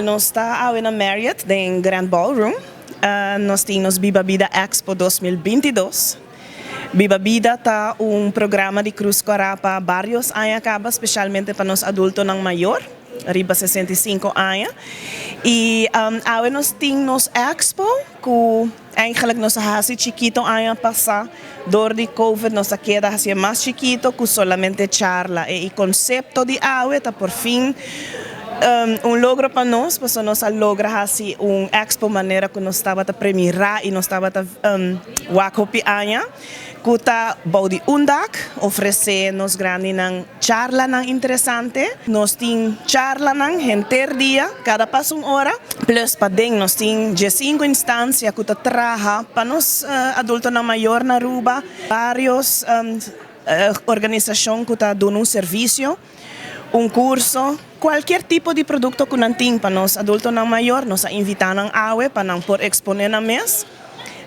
Nos ta awe na Marriott den Grand Ballroom. Nos tin nos Biba Bida Expo 2022. Biba Bida ta un programa di Cruz Cora pa varios aña caba, specialmente pa nos adultonan mayor, riba 65 aña. Y awe nos tin nos expo cu eigenlijk nos a haci chikito aña pasa. Door di COVID nos a keda haci mas chikito cu solamente charla. E concepto di awe ta por fin un logro pa nos, paso nos a logra haci un expo manera cu nos tabata premira y nos tabata wak hopi aña. Cu ta bou di un dak, ofrece nos grandinan charlanan interesante. Nos tin charlanan henter dia, cada pas un ora. Plus paden nos tin 5 instancia cu ta traha pa nos adultonan mayor na Aruba. Varios organisacion cu ta duna un servicio, un curso, cualkier tipo di producto cu nan tin pa nos adultonan mayor, nos a invita nan awe pa nan por expone nan mes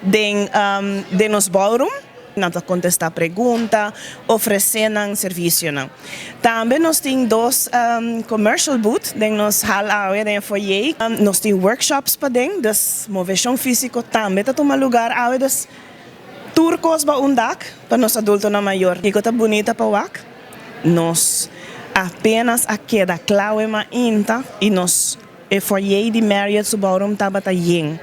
den nos ballroom. Nan ta contesta pregunta, ofrece nan servicionan. Tambe nos tin dos commercial booth den nos hal awe den foyer. Nos tin workshops paden, dus movecion fisico tambe ta tuma lugar awe, dus tur cos bou un dak pa nos adultonan mayor. Kico ta bunita pa wak, nos apenas a keda cla awe mainta y nos e foyer di Marriott su ballroom tabata yen.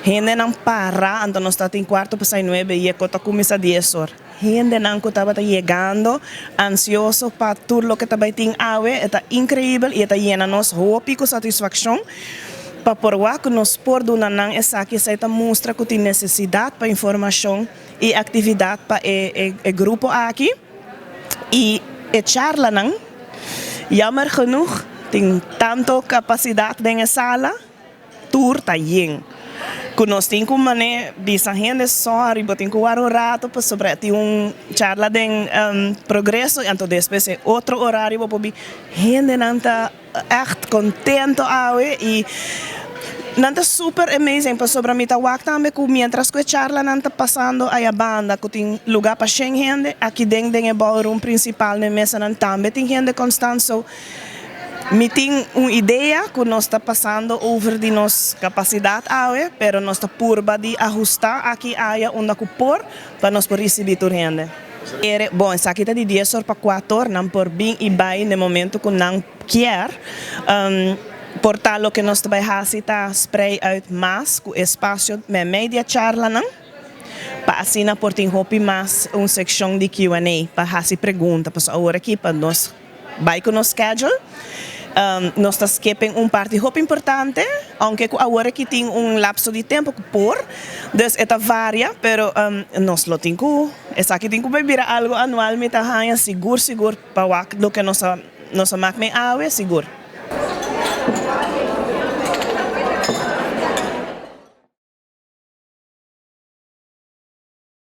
Hendenan para, anto nos tatin 9:15 y e cos ta cuminsa 10 or. Hendenan cu tabata yegando, ansioso pa tur loke ta bay tin awe, ta increibel y ta yena nos hopi cu satisfaccion. Pa por wak nos por duna nan esaki, esey ta mustra cu tin necesidad pa informacion y actividad pa e grupo aki. Y e charlanan, jammer genoeg, tin tanto capacidad den sala, tur ta yen. Cu nos tin cu mane bisa hende sorry, bo tin cu warda un rato pasobra tin un charla den progreso y anto despues e otro horario bo por bin. Hendenan ta echt contento awe y nan ta super amazing pasobra mi ta wak tambe cu mientras cu e charlanan ta pasando aya banda cu tin lugar pa 100 hende, aki den e ballroom principal na mesanan tambe tin hende constant, so mi tin un idea cu nos ta pasando over di nos capacidad awe, pero nos ta purba di ahusta aki aya unda cu por pa nos por ricibi tur hende. Bon, esaki ta di 10 or pa 4 or, nan por bin y bay na momento cu nan kier. Por tal loke nos ta bay haci ta spreid uit mas cu espacio meimei di e charlanan, pa asina por tin hopi mas un seccion di Q&A pa haci pregunta. Pasobra awor aki pa nos bay cu nos schedule, nos ta skipping un parti hopi importante, aunke cu awor aki tin un lapso di tempo cu por, dus e ta varia, pero nos lo tin cu, esaki tin cu bira algo anual, mi ta haña sigur sigur pa wak loke nos a maak mee awe, sigur.